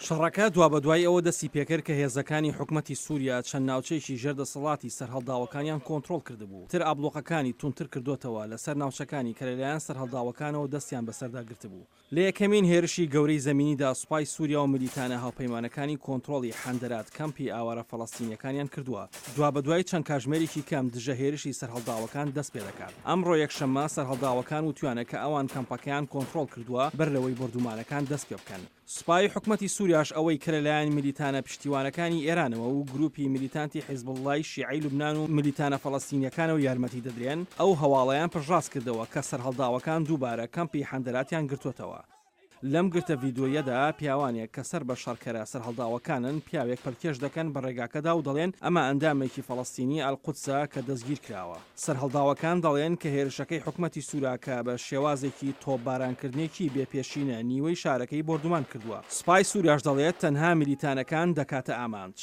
شەڕەکە دوابەدوای ئەوە دەستی پێکرد کە هێزەکانی حکومەتی سوریا چەند ناوچەیەکی ژێر دەسەڵاتی سەرهەڵداوەکانیان کۆنترۆڵ کردبوو، تر ئابڵوقەکانی توندتر کردۆتەوە لەسەر ناوچەکانی کە لەلایەن سەرهەڵداوەکانەوە دەستیان بەسەردا گرتبوو. لە یەکەمین هێرشی گەورەی زەمینیدا سوپای سوریا و ملیتانە هاوپەیمانەکانی کۆنترۆڵی حەندەرات کەمپی ئاوارە فەڵەستینیەکانیان کردووە. دوابەدوای چەند کاژمێرێکی کەم دژە هێرشی سەرهەڵداوەکان دەست پێدەکات. ئەمڕۆ یەکشەممە سەرهەڵداوەکان وتویانە کە ئەوان کەمپەکەیان کۆنترۆڵ کردووە بەر لەوەی بۆردومانەکان دەست پێبکەن. سوپای حکومەتی سوریاش ئەوەی کە لەلایەن ملیتانە پشتیوانەکانی ئێرانەوە و گروپی ملیتانتی حیزبوڵڵای شیعەی لوبنان و ملیتانە فەڵەستینیەکانەوە یارمەتی دەدرێن، ئەو هەواڵەیان پشتڕاست کردەوە کە سەرهەڵداوەکان دووبارە کەمپی حەندەراتیان گرتووەتەوە. لەم گرتە ڤیدیۆییەدا پیاوانێک کە سەر بە شەڕکەرە سەرهەڵداوەکانن پیاوێک پەلکێش دەکەن بە ڕێگاکەدا و دەڵێن ئەمە ئەندامێکی فەڵەستینی ئەلقودسە کە دەستگیرکراوە. سەرهەڵداوەکان دەڵێن کە هێرشەکەی حکومەتی سورا کە بە شێوازێکی تۆپبارانکردنێکی بێ پێشینە نیوەی شارەکەی بۆردومان کردووە. سوپای سوریاش دەڵێت تەنها میلیتانەکان دەکاتە ئامانج.